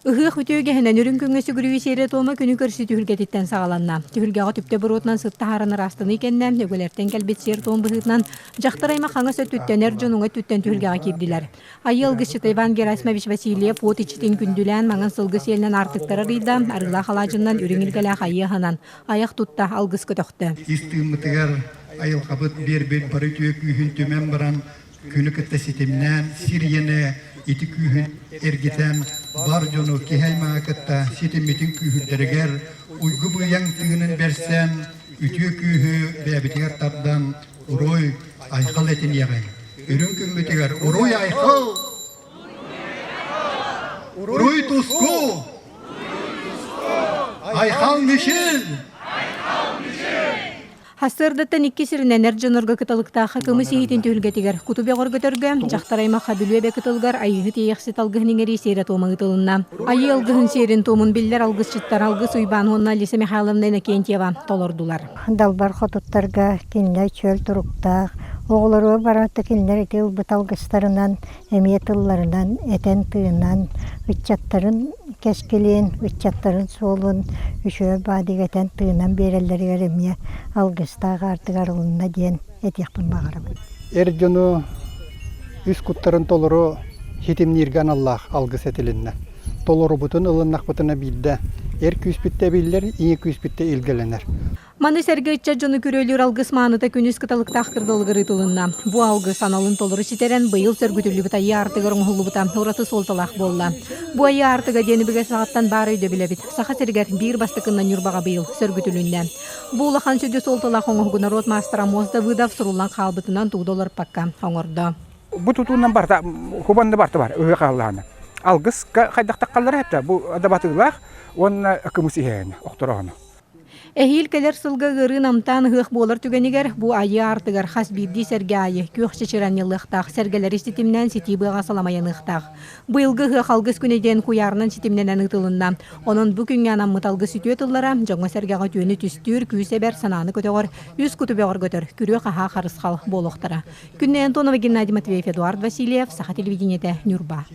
Ыһыах үтүө үгэһинэн үрүҥ күҥҥэ сүгүрүйүү сиэрэ-туома күнү көрсүү түһүлгэтиттэн саҕаланна. Түһүлгэҕэ түптэ буруотунан сыт таһааран ыраастаныы кэннэ, өбүгэлэртэн кэлбит сиэр-туом быһыытынан дьахтар аймах хаҥас өттүттэн, эр дьон уҥа өттүттэн түһүлгэҕэ киирдилэр. Айыы алгысчыта Иван Герасимович Васильев уот иччитин күндүлээн маҥан сылгы сиэлинэн аартыктары арыйда, арыылаах алаадьыннан үрүҥ илгэлээх айыы аһынан айах тутта, алгыс көтөхтө. Ис тыыммытыгар айылҕабыт биэрбит бары үтүө күүһүн түмэн баран Күнү кытта ситимнээн, сир иэнэ ити күүһүн эргитэн, бар дьону киһи аймаҕы кытта ситиммитин күүһүрдэригэр уйгу быйаҥ тыынын бэрсэн, үтүө күүһү бэйэбитигэр тардан, уруй айхал этиниэҕиҥ. Үрүҥ күммүтүгэр уруй айхал! Уруй туску! Айхал мишил! Сарсыардаттан икки сиринэн эр дьоннорго кыталыктаахха кымыс иһитин түһүлгэтигэр куту бөҕөргөтөргө, дьахтар аймахха Бүлүү эбэ кытылыгар Айыыһыт Иэйэхсит алгыһын иҥэрии сиэрэ-туома ыытылынна. Айыы алгыһын сиэрин-туомун биллэр алгысчыттар Алгыс Уйбаан уонна Алиса Михайловна Иннокентьева толордулар. Далбар хотуттарга кинилэр чөл туруктаах, оҕолоругар баран кинилэр ити ылбыт алгыстарынан эмиэ тылларынан этэн-тыынан, ыччаттарын кэскилин, ыччаттарын суолун үчүгэй баадык этэн-тыынан биэрэллэригэр эмиэ алгыстаах аартык арылынна диэн этиэхпин баҕарабын. Эр дьону үс куттарын толору ситимнииргэ аналлаах алгыс этилиннэ. Толорубутун ылыннахпытына биирдэ эр күүспүт тэбиллэр, ийэ күүспүт да илгэлэнэр. Маны сэргэ ыччат дьону күрүөлүүр алгыс мааныта күнүс кыталыктаах кырдалыгар ыытылынна. Бу алгыс аналын толору ситэрэн, быйыл сөргүтүллүбүт айыы аартыгар оҥоһуллубута ураты суолталаах буолла. Бу айыы аартыга диэн өбүгэ саҕаттан баар өйдөбүл эбит. Саха сиригэр биир бастакыннан Ньурбаҕа быйыл сөргүтүлүннэ. Бу улахан сүдү суолталаах оҥоһугу норуот маастара Муос Давыдов суруллан хаалбытынан тугу да уларыппакка оҥордо. Бу тутуунан барыта хубанны барыта бар ыһыах аһыллаана. Алгыска хайдах таххаллара этэ бу дабатыылаах уонна кымыс иһээни охтороону. Эһиил кэлэр сылга ыарыы намтаан ыһыах буолар түгэнигэр бу айыы аартыгар хас биирдии сэргэ аайы күөх чэчир анньыллыахтаах, сэргэлэри ситимнээн ситии быаҕа саламайаныахтаах. Быйылгы ыһыах алгыс күнэ диэн куйаарынан ситимнэнэн ыытылынна. Онон бу күҥҥэ анаммыт алгыс үтүө тыллара дьоҥҥо-сэргэҕэ үтүөнү түстүүр, күүс эбэр, санааны көтөҕөр, үс куту бөҕөргөтөр, күрүө-хаһаа харысхал буолуохтара. Күннэй Антонова, Геннадий Матвеев, Эдуард Васильев, Саха телевидениетэ, Ньурба.